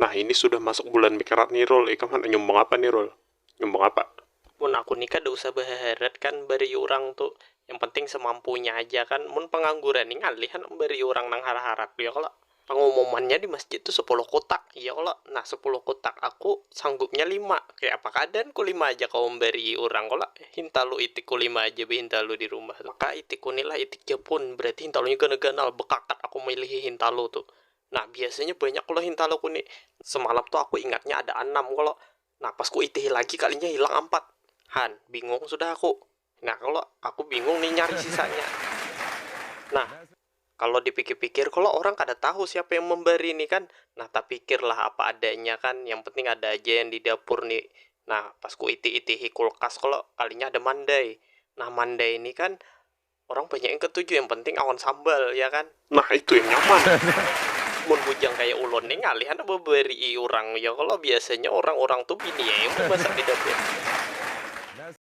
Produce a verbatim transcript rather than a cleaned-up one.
Ah, ini sudah masuk bulan Mekrat nih, Rul. Ikam handak nyumbang apa nih, Rul? Nyumbang apa? Mun aku nih kada usah baharat kan bari urang tu. Yang penting semampunya aja kan. Mun pengangguran nih ngalih handak membari urang nang harat-harat ya kalo. Pengumumannya di masjid tu sepuluh kutak, iya kalo. Nah, sepuluh kutak aku sanggupnya lima. Kaya apa keadaanku lima aja kawa membari urang kalo. Hintalu itikku lima aja behintalu di rumah. Maka itikku ni lah itik Japun, berarti hintalunya ganal-ganal, bekakat aku mailihi hintalu tu. Nah, biasanya banyak kalo hintaluku ni. Semalam tu aku ingatnya ada anam kalo. Nah, pas ku itihi lagi kalinya hilang ampat. Han, bingung sudah aku. Nah, kalo aku bingung nih nyari sisanya. Nah, kalo dipikir-pikir kalo orang kada tahu siapa yang membari nih kan. Nah, tapikirlah apa adanya kan. Yang penting ada aja yang di dapur nih. Nah, pas ku iti-itihi kulkas kalo kalinya ada mandai. Nah, mandai ini kan orang banyak yang ketuju, yang penting awan sambal ya kan. Nah, itu yang nyaman. Mun bujang kaya ulun nih ngalih handak babarii urang ya kalo, biasanya orang-orang tu bini ya yang memasak di dapur.